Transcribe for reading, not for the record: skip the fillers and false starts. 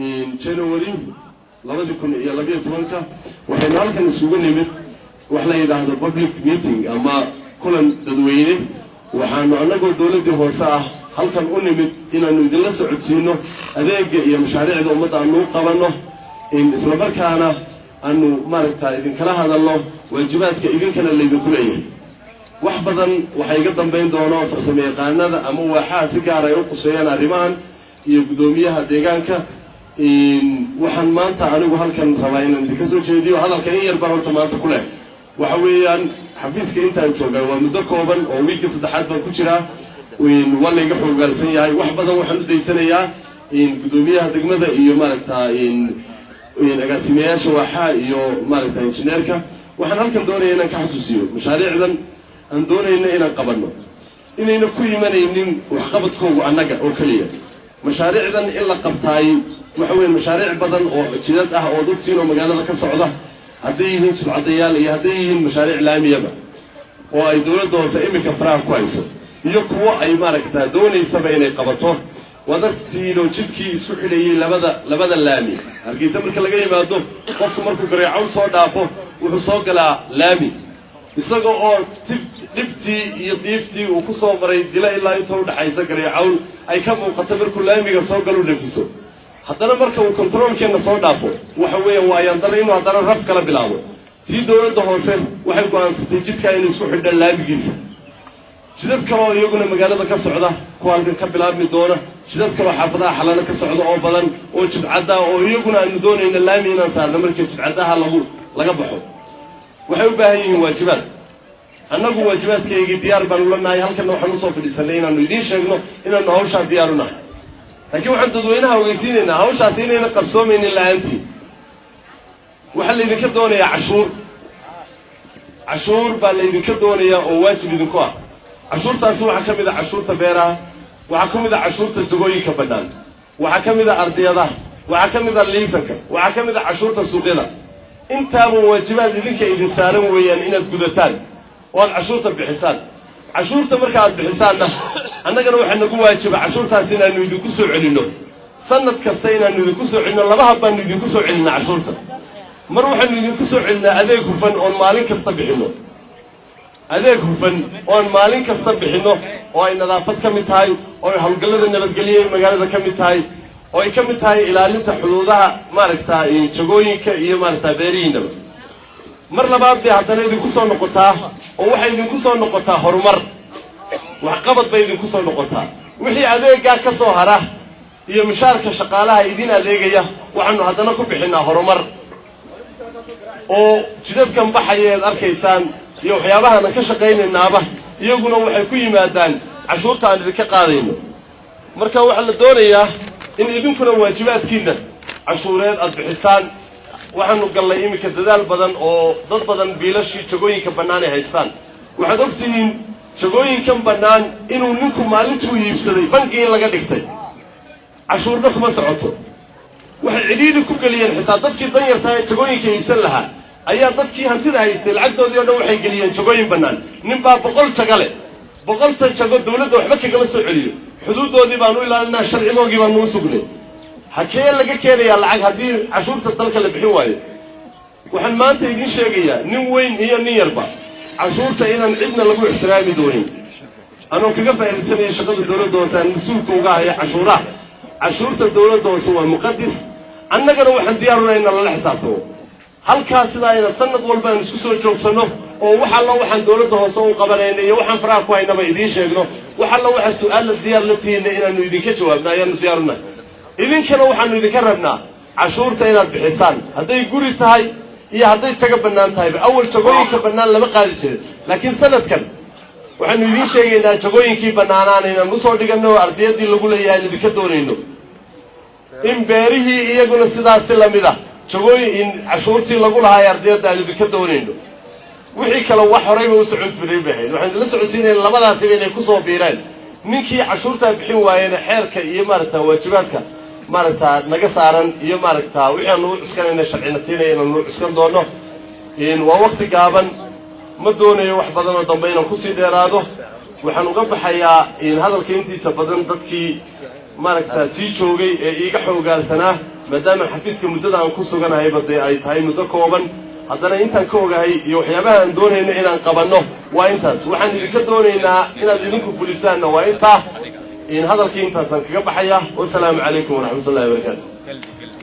January 2012-ka waxaynu halkan isugu nimid wax la yidhaahdo public meeting ama kulan dadweyne. Waxaanu annagoo dowladdii hoose ah halkan u nimid inaannu idinla socodsiino adeega iyo mashaariicda ummadda aanu u qabanno, islamarkaana aanu maaragta idinkala hadalno waajibaadka idinkana laydinku leeyahay. Wax badan waxaa iga dambayn doono farsamo yaqaanada ama waaxaha si gaar ay u quseeyaan arrimahan iyo guddoomiyaha deegaanka. Waxaan maanta anigu halkan rabaa inaan idinka soo jeediyo hadalka in yar baan horta maanta ku leh. Waxa weeyaan, xafiiska intaan joogaa waa muddo kooban oo wiigii saddexaad baan ku jiraa. Waa layga xoogaalsan yahay. Wax badan waxaan u daysanayaa guddoomiyaha degmada iyo maaragta agaasimayaasha waaxaha iyo maaragta injineerka. Waxaan halkan doonaya inaan ka xasuusiyo mashaariicdan aan doonayna inaan qabanno inayna ku imanaynin waxqabadkoogu annaga oo keliya. Mashaariicdan in la qabtaay waxa weeye mashaariic badan oo jidad ah oo dugsiin oo magaalada ka socda, hadday yihiin jidcadayaal iyo hadday yihiin mashaariic laamiyaba oo ay dowladda hoose iminka faraha ku hayso iyo kuwo ay maaragta doonaysaba inay qabato. Waad aragtiinoo jidkii isku xidhayay labada laami Hargeysa marka laga yimaado, qofku markuu Gareecow soo dhaafo wuxuu soo galaa laami, isaga oo dhibtii iyo diiftii uu ku soo maray Dila ilaa inta udhaxaysa Gareecawl ay ka muuqato. Markuu laamiga soo galu nafiso, haddana marka uu kontaroolkeenna soo dhaafo, waxa weeyaan waa ayaandara inuu haddana raf kala bilaabo. Tii dowladda hoose waxay go'aansatay jidkaa inay isku xidhaan laamigiisa. Jidad kaleoo iyaguna magaalada ka socda, kuwa halkan ka bilaabmi doona, jidad kaloo xaafadaha Xalano ka socda oo badan oo jidcaddaa oo iyaguna aanu doonayna laami inaan saarno marka jidcaddaha laga baxo, waxay u baahan yihiin waajibaad. Annagu waajibaadkaygii diyaar baanu la nahay. Halkanna waxaan usoo fadhiisanay inaanu idiin sheegno inaanu hawshaa diyaaru nahay, laakiin waxaan dadweynaha ogeysiinaynaa hawshaasi inayna qabsoomaynin la-aantii. Waxaa laydinka doonayaa cashuur. Cashuur baa laydinka doonayaa oo waajib idinku ah. Cashuurtaasi waxaa ka mid a cashuurta beeraha, waxaa ka mid a cashuurta jagooyinka bannaan, waxaa ka mid a ardiyadaha, waxaa ka mid a liisanka, waxaa ka mid a cashuurta suuqyada. Intaaba waajibaad idinka idin saaran weeyaan inaad gudataan oo aad cashuurta bixisaan. Cashuurta marka aad bixisaanna, annagana waxaa nagu waajiba cashuurtaas inaanu idinku soo celinno sanad kasta, inaanu idinku soo celinno. Laba hab baanu idinku soo celinaa cashuurta. Mar waxaanu idinku soo celinaa adeeg hufan oon maalin kasta bixinno, adeeg hufan oon maalin kasta bixinno, oo ay nadaafad ka mid tahay, oo ay howlgallada nabadgelye ee magaalada ka mid tahay, oo ay ka mid tahay ilaalinta xuduudaha maaragta jagooyinka iyo maaragta beerihiinaba. Mar labaad bay haddana idinku soo noqotaa, oo waxay idinku soo noqotaa horumar, waxqabad bay idinku soo noqotaa. Wixii adeeggaa ka soo hara iyo mushaarka shaqaalaha idin adeegaya waxaanu haddana ku bixinnaa horumar, oo jidadkan baxaya eed arkaysaan iyo waxyaabahaan ka shaqaynaynaaba iyaguna waxay ku yimaadaan cashuurta aan idinka qaadayno. Marka waxaa la doonayaa in idinkuna waajibaadkiinna cashuureed aad bixisaan. Waxaanu gallay iminka dadaal badan oo dad badan biilashii jagooyinka bannaan ay haystaan. Waxaad og tihiin jagooyinkan bannaan inuu ninku maalintuu iibsaday bangi in laga dhigtay, cashuurna kuma socoto. Waxay cidhiidhi ku geliyeen xitaa dadkii danyartaa ee jagooyinka iibsan lahaa ayaa dadkii hantida haystay lacagtoodii o dhan waxay geliyeen jagooyin bannaan. Nin baa 100 jago leh. 100-ta jago dawladda waxba kagama soo celiyo. Xuduuddoodii baanu ilaalinaa, sharcigoogii baanu u sugnay. Hakee laga keenayaa lacag haddii cashuurta dalka la bixin waayo? Waxaan maanta idiin sheegayaa, nin weyn iyo nin yarba, cashuurta inaan cidna lagu ixtiraami doonin. Anoo kaga faa'iidaysanaya shaqada dowladda hoose aan mas-uulka uga haya cashuuraha, cashuurta dowladda hoose waa muqadis. Annagana waxaan diyaarunay inaan lala xisaabtamo halkaas, sidaa inaad sanad walba aan isku soo joogsanno oo wax allo waxaan dowladda hoose u qabanayna iyo waxaan faraha ku haynaba idiin sheegno. Wax allo waxaa su-aalla diyaar la tihiinna inaanu idinka jawaabno ayaanu diyaaruna. Idinkana waxaanu idinka rabnaa cashuurta inaad bixisaan, hadday guri tahay iyo hadday jago bannaan tahayba. Awal jagooyinka bannaan lama qaadi jirin, laakiin sanadkan waxaanu idiin sheegaynaa jagooyinkii bannaanaan inaan usoo dhiganno oo ardiyadii lagu leeyahay aan idinka doonayno, in beerihii iyaguna sidaasi lamid a jagooyin cashuurtii lagu lahaa ee ardiyadda aan idinka doonayno. Wixii kale wax horeyba u socon jiray bay ahayd. Waxaan idinla socodsiinayna labadaasiba inay kusoo biireen. Ninkii cashuurtaa bixin waayena, xeerka iyo maaragta waajibaadka maaragta naga saaran iyo maaragta wixii aanu u cuskanayna sharcina siinaya inaanu u cuskan doono. Waa wakti gaaban, ma doonayo wax badan oo dambe inaan kusii dheeraado. Waxaan uga baxayaa hadalka intiisa badan dadkii maaragta sii joogay ee iiga xoogaalsanaa. Maadaama xafiiska muddada aan ku suganahayba dee ay tahay muddo kooban, haddana intaan ka ogahay iyo waxyaabaha aan doonayno inaan qabanno waa intaas. Waxaan idinka doonaynaa inaad idinku fulisaanna waa intaa. In hadalkii intaasaan kaga baxaya. Wasalaamu calaykum waraxmatullahi wabarakaatu.